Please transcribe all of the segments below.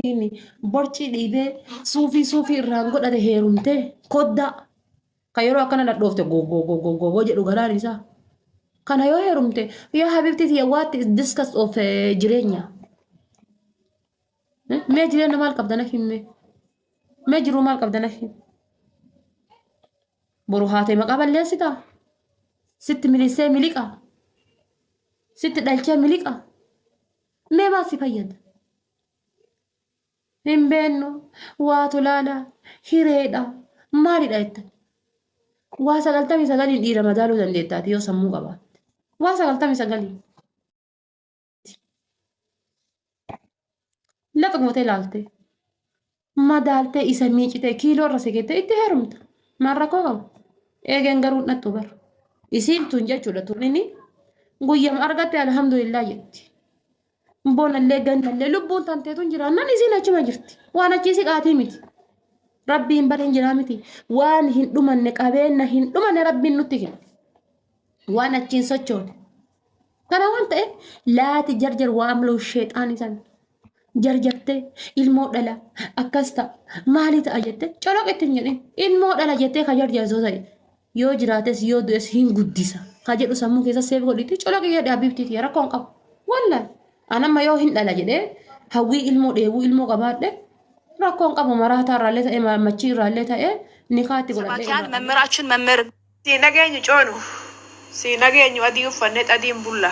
Inni borcii dhiibee suufii suufii irraan godhate heerumtee koddaa kan yeroo akkana dhadhoofte gogogogogogo jedhu garaan isaa. Kana yoo heerumte yaa habibti tiyya what is discuss of jireenya. Mee jireenya maal qabda na himme? Mee jiruu maal qabda na him? Boru haatee maqaa balleessitaa? Sitti milisee miliqa? Sitti dhalchee miliqa? Mee maal si fayyada? Hin beennu, waatu laala, hireedha, maalidha jettan. Waa 99n dhiira madaaluu dandeettaati yoo sammuu qabaatte. Waa 99n. Lafa gootee ilaalte. Madaaltee isa miicitee kiiloo irra si keettee itti heerumta. Maal rakkoo qaba? Eegeen garuu hin dhattu bara. Isiin tun jechuudha tun inni guyyama argatte alhamdulillah jetti. Bonallee gannallee lubbuun tanteetu hin jiraannan isiin achuma jirti. Waan achii si qaatii miti. Rabbiin bara hin jiraa miti. Waan hin dhumanne qabeenya hin dhumanne rabbiin nutti kenne. Waan achiin sochoone. Kana waan ta'eef laati jarjar waa amluu sheexaan isan jarjartee ilmoo dhala akkas ta'a maali ta'a jettee coloq itti hin jedhin ilmoo dhala jettee ka jarjarsu ta'e yoo jiraates yoo du'es hin guddisa ka jedhu sammuu keessa seef godhiti coloq jedhe abibtii tiyya rakkoon qabu wallahi anamma yoo hin dhala jedhee hawwii ilmoo dheebuu ilmoo qabaadhe rakkoon qabu maraataa irraallee ta'e machii irraallee ta'e nikaa itti godhadhee ሰባኪያን irraa dhalee. መምህራችን መምህር Sii nageenyu coonu sii nageenyu adii uffannet adiin bulla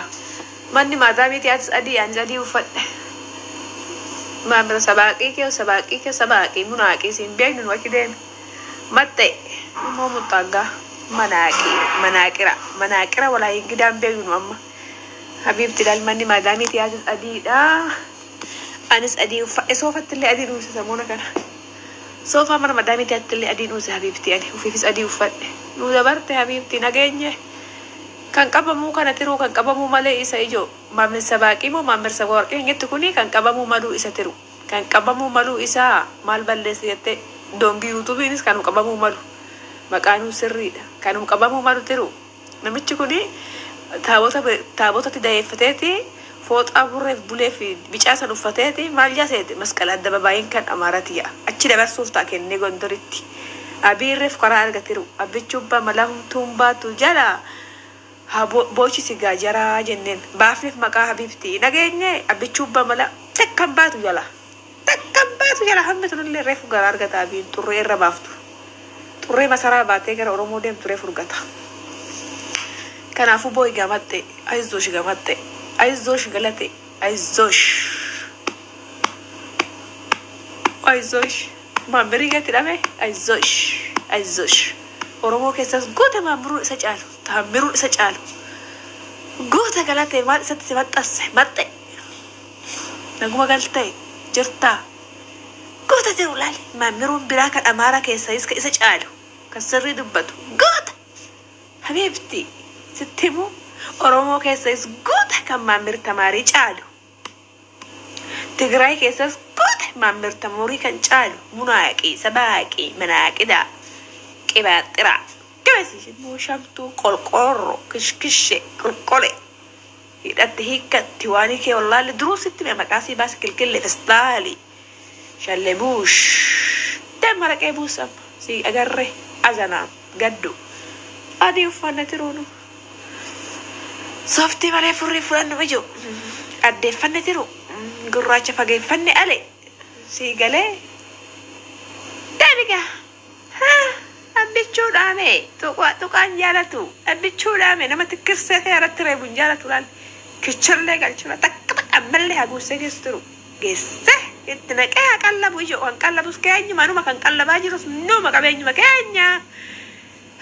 manni maadaamii tiyaatis adii anis adii uffadhe maamila sabaaqii kee sabaaqii kee sabaaqii munaaqii siin beeknu nu achi deemi maxxe immoo muxxaaggaa manaaqii manaaqira manaaqira walaa hin gidaan beeknu nu amma habiibti laal manni maadaamii tiyaatis adiidha anis adii uffadhe soofatti illee adiin uwwisa samoona kana. Soofaa mana madaamii tiyattillee adiin uwwise habiibtii ani ufiifis adii uffadhe nuu dabarte habiibtii nageenye kan qabamuu kana tiruu kan qabamuu malee isa ijoo maammir sabaaqii moo maammir sabawarqii kan jettu kuni kan qabamuu maluu isa tiru kan qabamuu maluu isaa maal balleesse jettee doongi yuutuubiinis kanum qabamuu malu maqaanuu sirriidha kanum qabamuu malu tiru Namichi kuni taabota taabotatti dayeeffateeti fooxaa burreef bulee fi bicaa san uffateeti maal jaa seete masqal addababaayiin kan Amaarati ja'a achi dabarsuuf ta'a kennee Gondoritti Abiy reef karaa argatiru Abbichuubbaa malahumtuun baatu jala haa boochisi gaa jaraa jenneen baafnef maqaa habibti nageenye Abbichuubbaa mala takkan baatu jala takkan baatu jala hammi tunillee reefu garaa argata Abiyin xurree irra baaftu. Xurree masaraa baatee gara Oromoo deemtu reefu urgata. Kanaafuu booyi gamaxxe, ayizoosh gamaxxe, ayizoosh galate, ayizoosh. Ayizoosh. Maammirii keetti hidhame, ayizoosh, ayizoosh. Oromoo keessas goota maammiruun isa caalu, taammiruun isa caalu. Goota galate maal isatti si maxxanse, maxxe. Naguma galtee jirtaa? Goota jiru laali maammiruun biraa kan Amaaraa keessayis ka isa caalu kan sirrii dubbatu goota habiibti sitti himu Oromoo keessayis goota kan maammir tamaarii caalu Tigraay keessas goota maammir tamurii kan caalu munaaqii sabaaqii manaaqidaa qibaaxiraa gabasi immoo shamtuu qorqoorroo kishkishee qulqole hidhatte hiikkatti waanii kee wallaalle duruu sitti hime maqaa sii baase kilkille festaali shalle buush damma raqee buus amma sii agarre azanaam gaddu adii uffanne tiruunu softii malee furrii fudhannu ijo addeeffanne tiru gurraacha fageeffanne ale sii galee deebigaa. Haa abbichuu dhaame tuqaa tuqaan jaalatu abbichuu dhaame nama tikkirsee ta'e irratti reebu hin jaalatu laal kichirlee galchura takka takka ammallee haguussee geessu turu geesse itti naqee haa qallabu ijoo kan qallabus keenyuma numa kan qallabaa jirus numa qabeenyuma keenya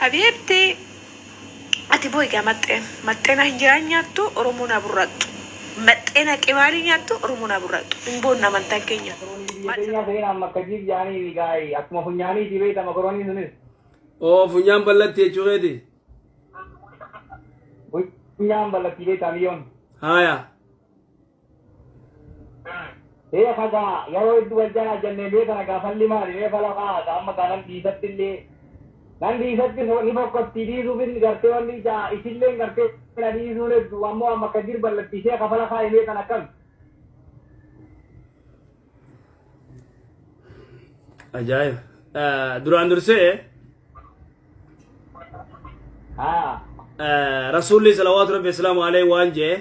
habiibti ati booyi gaa maxxeen maxxeenaa hin jiraan nyaattu oromoon haa burraaqxu maxxeenaa qimaalii nyaattu oromoon haa burraaqxu hin boonna amantaan keenya Makaroonii biyya maal isa teenyaa seenaa amma akka jiif jaanii gaa'ii akkuma funyaaniiti beekta makaroonii sunis. Oo funyaan ballatti jechuu keeti. Funyaan ballatti beekta miyyoon. Haaya. Ee kagaa yeroo hedduu wal jalaa jennee mee kana gaafalli maali mee fala kaasa amma gaa nan dhiisatti illee nan dhiisatti ni fokkottii dhiisuufis gartee wanni ijaa isillee gartee na dhiisuun hedduu ammoo amma akka jir ballatti ishee kafala kaa'e mee kana akkami. Ajaa'iba. Duraan dursee Haa. Rasuulli salawaatu rabbi islaamu alayhi waan jee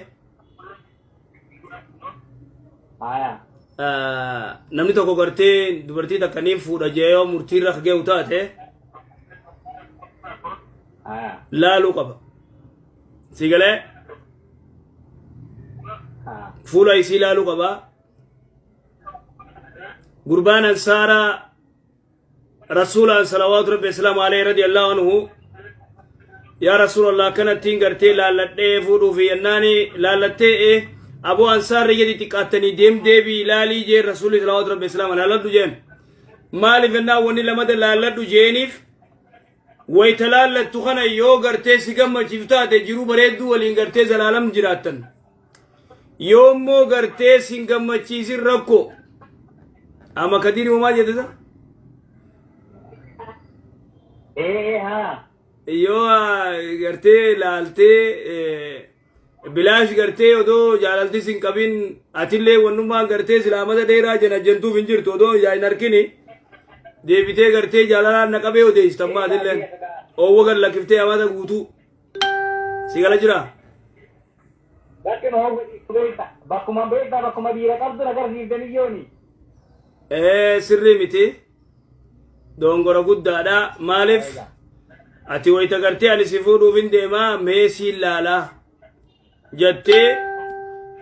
Haya. Namni tokko gartee dubartii takka niin fuudha jee yoo murtii irra ge'u taate Haya. laaluu qaba. Si galee Haa. fuula isii laaluu qaba. Gurbaan ansaaraa rasuulaan salawaatu rabbi islaamu alayhi radiyallahu anhu, yaa rasuulallah, akkanattiin gartee laalladhee fuudhuuf yennaani laallattee aboo ansaarri gadi xiqqaattanii deem deebii laalii jeen. Rasuulli salawaatu rabbi islaamu laalladhu jeen. Maaliif jennaan, wanni lamada laalladhu jeeniif, wayta laallattu kana yoo gartee si gammachiif taate jiruu bareedduu waliin gartee zalaalam jiraattan, yoo immoo gartee sin gammachiisin rakkoo. Amma Kadiir maal jette isa? Ee haa. Yoo gartee laaltee bilaash gartee odoo jaalalti sin qabin, atillee wannummaan gartee silaamata dheeraa jena jentuuf hin jirtu, odoo ijaa hin harkini deebitee gartee jaalalaan na qabee odeessitan, maatilleen oowwa gad lakkiftee amata guutuu si gala jira. Bakkuma beekta, bakkuma beekta, bakkuma dhiira qabdu agarsiifte miyyooni. Ee, sirrii miti, dongora guddaadha. Maaliif ati wayita gartee ani si fuudhuuf hin deemaa, mee siin laalaa jettee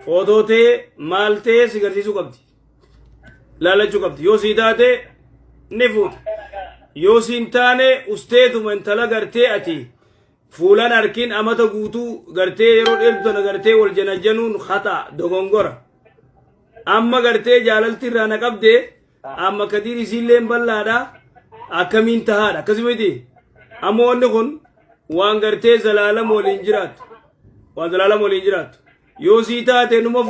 footoo tee maal tee si garsiisuu qabdi, laalachuu qabdi. Yoo sii taate ni fuuta, yoo siin taane usteetuma intala gartee ati fuulan harkin amata guutuu gartee yeroo dheertu tana gartee wal janajjanuun hataa, dogongora. Amma gartee jaalalti irraa na qabde, amma Kadiir isiilleen bal'aadha, akkamiin tahaadha? Akkasumiti amma wanni kun waan gartee zalaalam waliin jiraattu, waan zalaalam waliin jiraattu. Yoo sii taate numa.